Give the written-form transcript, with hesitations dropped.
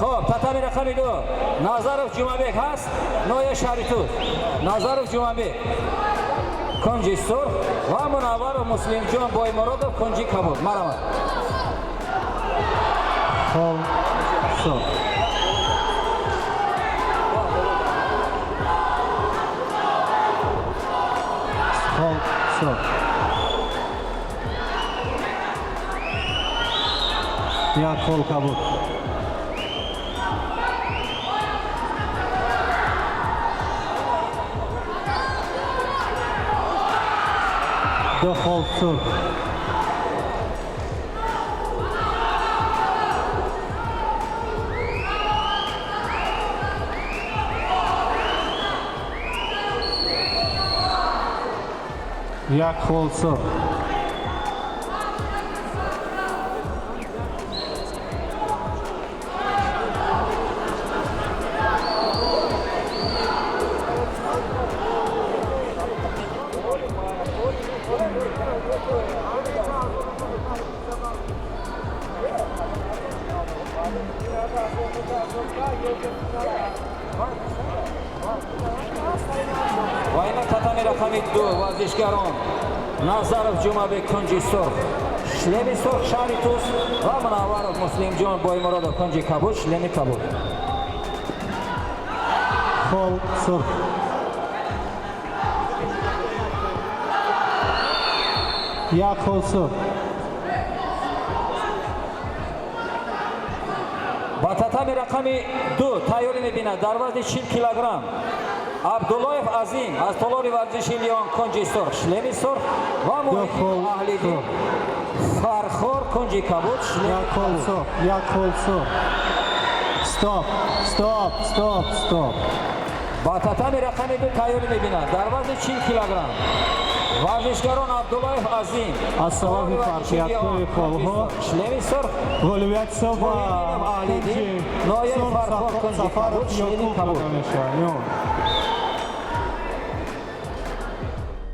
Хоб, татами рақами 2 Назаров Ҷумабек ҳаст, ноҳияи шаҳри Тус. Назаров Ҷумабек, кунҷи сурх, ва Мунавваров Муслимҷон Боймуродов, кунҷи кабуд. Марҳамат. Хол сурх. Хол сурх. Як хол кабуд. Ду хол сурх. Як хол сурх. Ва инак татами рақами 2, варзишгарон Назаров Ҷумабек, кунҷи сурх, шлеми сурх, шаҳри Тус, ва Мунавваров Муслимҷон Боймуродов, кунҷи кабуд, шлеми кабуд. Хол сурх. Як хол сурх. Ба татами рақами 2 тайёрӣ мебинад дар вазни 40 килограмм Абдуллоев Азим аз толори варзиши Лион, кунҷи сурх, шлеми сурх, ва Муҳиддин Аҳлиддин, Фархор, кунҷи кабуд, шлеми Як хол кабуд. сурх. Як хол сурх. Стоп, стоп, стоп, стоп. Ба татами рақами 2 тайёрӣ мебинад дар вазни 40 килограмм варзишгарон Абдуллоев Азим Аз сабаби фарқиятҳои холҳо шлеми сурх, ғолибият ҳисоб ба Муҳиддинов Аҳлиддин, кунҷи ноҳияи сурх Фархор, кунҷи Сафаров кабуд, шлеми Ёқуб кабуд. дода мешавад.